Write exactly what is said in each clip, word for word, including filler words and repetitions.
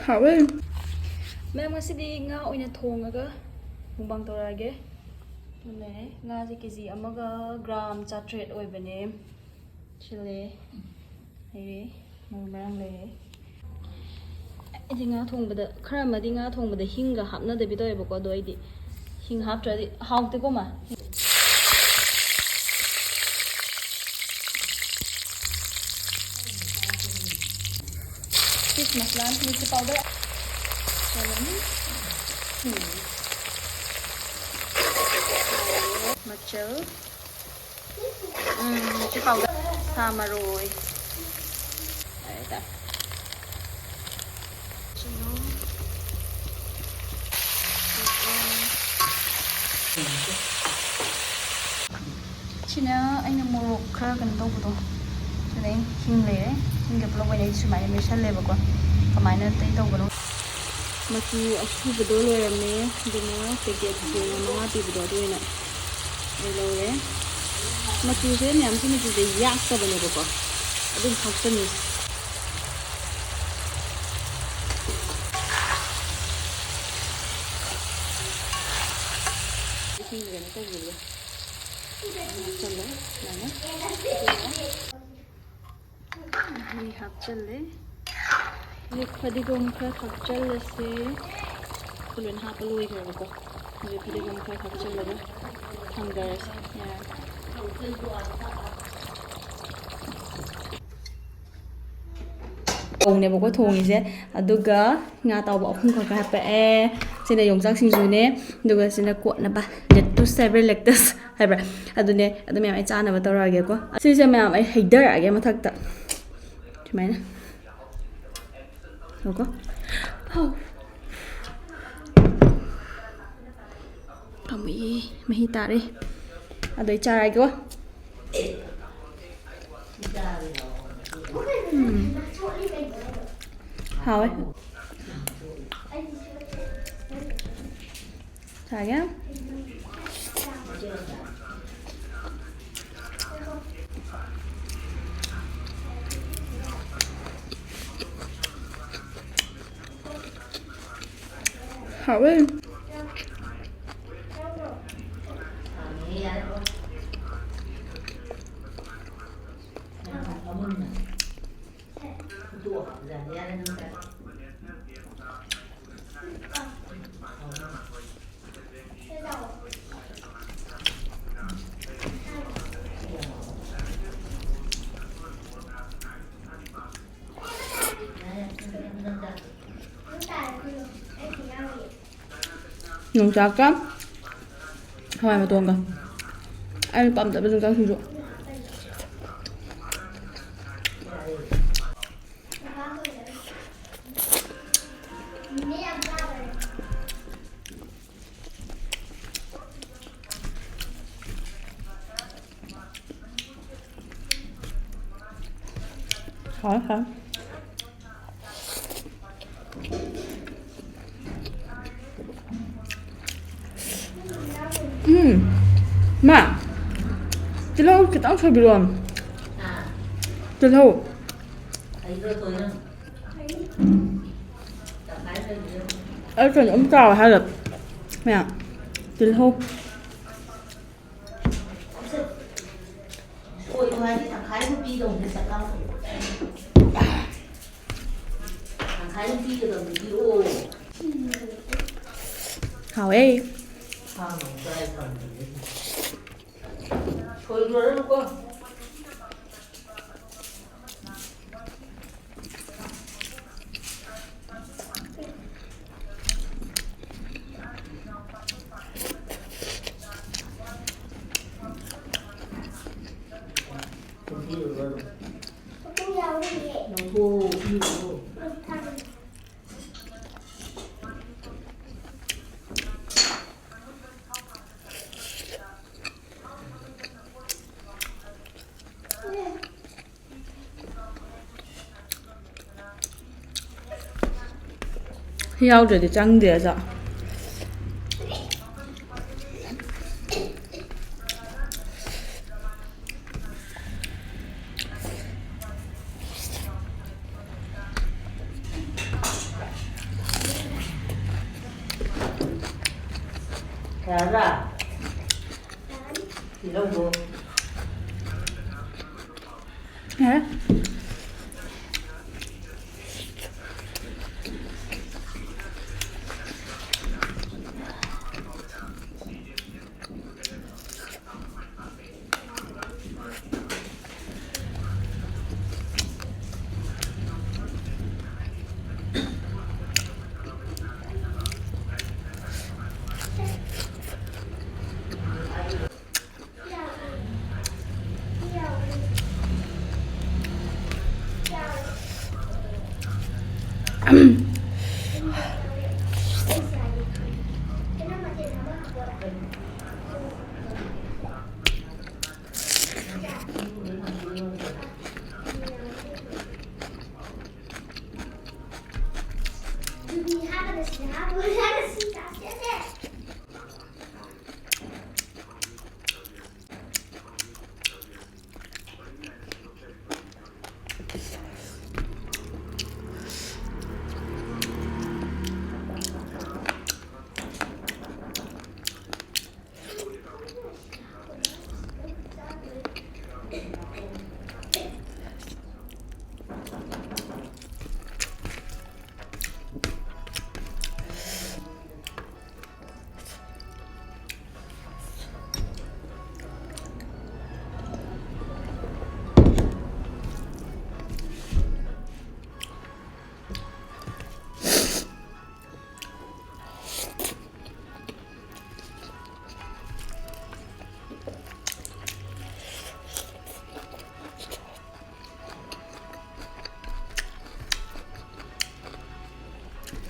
ꯍꯥꯎꯋꯦ꯫ ꯃꯌꯥꯝ, ꯉꯁꯤꯗꯤ ꯉꯥ ꯑꯣꯏꯅ ꯊꯣꯡꯉꯒ ꯃꯨꯛꯕꯥꯡ ꯇꯧꯔꯛꯑꯒꯦ꯫ ꯑꯗꯨꯅꯦ, ꯉꯥꯁꯦ ꯀꯦ ꯖꯤ ꯑꯃꯒ ꯒ꯭ꯔꯥꯝ ꯆꯥꯇ꯭ꯔꯦꯠ ꯑꯣꯏꯕꯅꯦ꯫ ꯁꯤ ꯂꯩꯔꯦ, ꯃꯔꯨ ꯃꯔꯥꯡ ꯂꯩꯔꯦ꯫ ꯑꯩꯗꯤ ꯉꯥ ꯊꯣꯡꯕꯗ, ꯈꯔ ꯑꯃꯗꯤ ꯉꯥ ꯊꯣꯡꯕꯗ ꯍꯤꯡꯒ ꯍꯥꯞꯅꯗꯕꯤ ꯇꯧꯋꯦꯕꯀꯣ, ꯑꯗꯣ ꯑꯩꯗꯤ ꯍꯤꯡ ꯍꯥꯞꯇ꯭ꯔꯗꯤ ꯍꯥꯎꯇꯦꯀꯣ, ꯃꯥ꯫ Fish masala, minced powder. ꯎꯝ꯫ ꯃꯆꯜ꯫ ꯎꯝ, ꯃꯆꯜ powder꯫ ꯁꯥ ꯃꯔꯣꯏ꯫ ꯍꯥꯏꯇꯥꯔꯦ꯫ ꯁꯤꯅ ꯑꯩꯅ ꯃꯣꯔꯣꯛ ꯈꯔ ꯀꯩꯅꯣ ꯇꯧꯕꯗꯣ, ꯑꯗꯨꯅ ꯑꯩ ꯍꯤꯡ ꯂꯩꯔꯦ꯫ ꯍꯤꯡꯒ ꯄꯨꯂꯞ ꯑꯣꯏꯅ ꯑꯩ ꯁꯨꯃꯥꯏꯅ ꯃꯦꯠꯁꯜꯂꯦꯕꯀꯣ꯫ ꯀꯃꯥꯏꯅ ꯑꯇꯩ ꯇꯧꯕꯅꯣ? ꯃꯆꯨ ꯑꯁꯨꯕꯗꯣ ꯂꯣꯏꯔꯝꯃꯦ, ꯑꯗꯨꯅ ꯄꯦꯀꯦꯠ ꯃꯉꯥ ꯄꯤꯕꯗꯣ ꯑꯗꯨ ꯑꯣꯏꯅ ꯑꯩ ꯂꯧꯔꯦ꯫ ꯃꯆꯨꯁꯦ ꯃꯌꯥꯝꯁꯤ ꯃꯆꯨꯁꯦ ꯌꯥꯛꯇꯕꯅꯦꯕꯀꯣ, ꯑꯗꯨꯝ ꯊꯥꯛꯆꯅꯤꯡꯉꯤ꯫ ꯏꯁꯤꯡ ꯀꯩꯅꯣ ꯇꯧꯕꯤꯕꯗꯣ ꯍꯥꯞꯆꯜꯂꯦ ꯁꯨꯃꯥꯏꯅ꯫ ꯑꯗꯨꯒ ꯃꯍꯤ ꯍꯥꯞꯆꯜꯂꯦ꯫ ꯑꯗꯩ ꯐꯗꯤꯒꯣꯝ ꯈꯔ ꯊꯥꯛꯆꯜꯂꯁꯦ꯫ ꯑꯩꯈꯣꯏ ꯂꯣꯏꯅ ꯍꯥꯞꯄ ꯂꯣꯏꯈ꯭ꯔꯦꯕꯀꯣ꯫ ꯍꯧꯖꯤꯛ ꯐꯗꯤꯒꯣꯝ ꯈꯔ ꯊꯥꯛꯆꯜꯂꯒ ꯊꯥꯡꯗꯔꯁꯦ꯫ ꯌꯥꯔꯦ꯫ ꯇꯧꯅꯦꯕꯀꯣ ꯊꯣꯡꯉꯤꯁꯦ꯫ ꯑꯗꯨꯒ ꯉꯥ ꯑꯇꯥꯎꯕ ꯑꯍꯨꯝ ꯈꯛ ꯍꯥꯞꯄꯛꯑꯦ꯫ ꯁꯤꯅ ꯌꯣꯡꯆꯥꯛ ꯁꯤꯡꯖꯨꯅꯦ, ꯑꯗꯨꯒ ꯁꯤꯅ ꯀꯣꯠꯅꯕ ꯂꯦꯛꯇꯨꯁ ꯍꯥꯏꯕ꯭ꯔꯥ, ꯂꯦꯛꯇꯁ ꯍꯥꯏꯕ꯭ꯔꯥ, ꯑꯗꯨꯅꯦ꯫ ꯑꯗꯨ ꯃꯌꯥꯝ ꯑꯩ ꯆꯥꯅꯕ ꯇꯧꯔꯛꯑꯒꯦꯀꯣ꯫ ꯁꯤꯁꯦ ꯃꯌꯥꯝ ꯑꯩ ꯍꯩꯗꯔꯛꯑꯒꯦ ꯃꯊꯛꯇ ꯁꯨꯃꯥꯏꯅ꯫ ꯉꯥꯏꯈꯣ꯫ ꯍꯥꯎ꯫ ꯄꯥꯝꯃꯨꯏꯌꯦ, ꯃꯍꯤ ꯇꯥꯔꯦ꯫ ꯑꯗꯣ ꯑꯩ ꯆꯥꯔꯒꯦꯀꯣ꯫ ꯎꯝ꯫ ꯍꯥꯎꯋꯦ꯫ ꯆꯥꯒꯦ꯫ ꯍꯥꯎꯋꯦ꯫ ꯌꯣꯡꯆꯥꯛꯀ ꯍꯋꯥꯏ ꯃꯇꯣꯟꯒ꯫ ꯑꯩꯅ ꯄꯥꯝꯖꯕ ꯌꯣꯡꯆꯥꯛ ꯁꯤꯡꯖꯨ꯫ ꯍꯥꯎꯋꯦ, ꯍꯥꯎꯋꯦ꯫ ꯎꯝ꯫ ꯃꯥ, ꯇꯤꯜꯍꯧ ꯈꯤꯇꯪ ꯁꯣꯏꯕꯤꯔꯛꯑꯣ꯫ ꯇꯤꯜꯍꯧ꯫ ꯑꯩ ꯀꯩꯅꯣ ꯑꯗꯨꯝ ꯆꯥꯎ ꯍꯥꯏꯔ꯫ ꯃꯌꯥꯝ꯫ ꯇꯤꯜꯍꯧ꯫ ꯁꯣꯏꯌꯨ ꯍꯥꯏꯗꯤ ꯇꯪꯈꯥꯏ ꯑꯃ ꯄꯤꯗꯧꯅꯤ, ꯆꯠꯂꯝ꯫ ꯇꯪꯈꯥꯏ ꯑꯃ ꯄꯤꯒꯗꯕꯅꯤ, ꯄꯤꯔꯛꯑꯣ꯫ ꯍꯥꯎꯋꯦ꯫ ꯁꯣꯏꯔꯨꯔꯅꯨꯀꯣ꯫ ꯁꯤ ꯌꯥꯎꯗ꯭ꯔꯗꯤ ꯆꯪꯗꯦ ꯑꯆꯥ꯫ ꯌꯥꯔꯕ? ꯇꯤꯜꯍꯧꯗꯣ꯫ ꯌꯥꯔꯦ꯫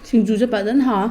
ꯁꯤꯡꯖꯨꯁꯦ ꯐꯖꯅ ꯍꯥꯎ꯫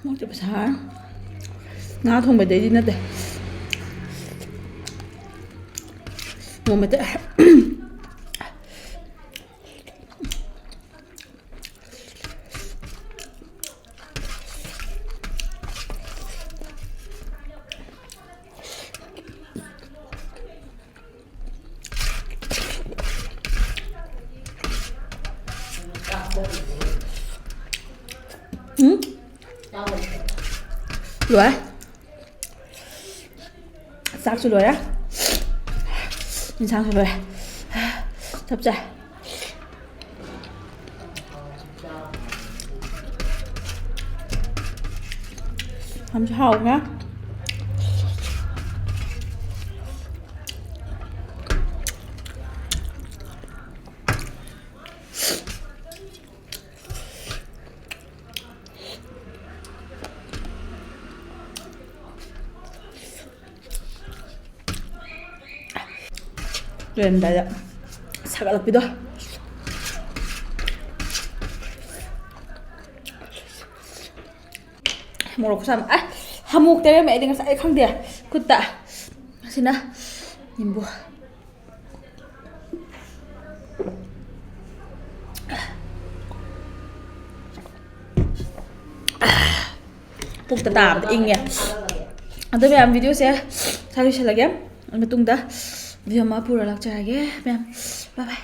ꯃꯣꯔꯣꯛꯇꯤ ꯄꯩꯁꯥ ꯉꯥ ꯊꯣꯡꯕꯗꯩꯗꯤ ꯅꯠꯇꯦ꯫ ꯃꯣꯔꯣꯛ ꯃꯦꯠꯇ꯫ ꯎꯝ? ꯂꯣꯏꯔꯦ꯫ ꯆꯥꯛꯁꯨ ꯂꯣꯏꯔꯦ꯫ ꯏꯟꯁꯥꯡꯁꯨ ꯂꯣꯏꯔꯦ꯫ ꯆꯞ ꯆꯥꯏ꯫ ꯌꯥꯝꯁꯨ ꯍꯥꯎꯈ꯭ꯔꯦ꯫ ꯂꯣꯏꯔꯝꯗꯥꯏꯗ ꯁꯥꯒꯠꯂꯛꯄꯤꯗꯣ꯫ ꯃꯣꯔꯣꯛ ꯈꯨꯁꯥ ꯑꯃ꯫ ꯑꯦ, ꯍꯃꯣꯛ ꯇꯩꯔꯝꯃꯦ ꯑꯩꯗꯤ ꯉꯁꯥꯏ ꯈꯪꯗꯦ ꯈꯨꯠꯇ꯫ ꯑꯁꯤꯅ ꯅꯤꯝꯕꯨ꯫ ꯄꯨꯛꯇ ꯇꯥꯕꯗ ꯏꯪꯉꯦ꯫ ꯑꯗꯣ ꯃꯌꯥꯝ, ꯚꯤꯗꯤꯑꯣꯁꯦ ꯁ꯭ꯋꯥꯏ ꯂꯣꯏꯁꯤꯜꯂꯒꯦ꯫ ꯃꯇꯨꯡꯗ ꯚꯤꯗꯤꯑꯣ ꯑꯃ ꯄꯨꯔ ꯂꯥꯛꯆꯔꯒꯦ ꯃꯌꯥꯝ꯫ ꯕꯥꯏ ꯕꯥꯏ꯫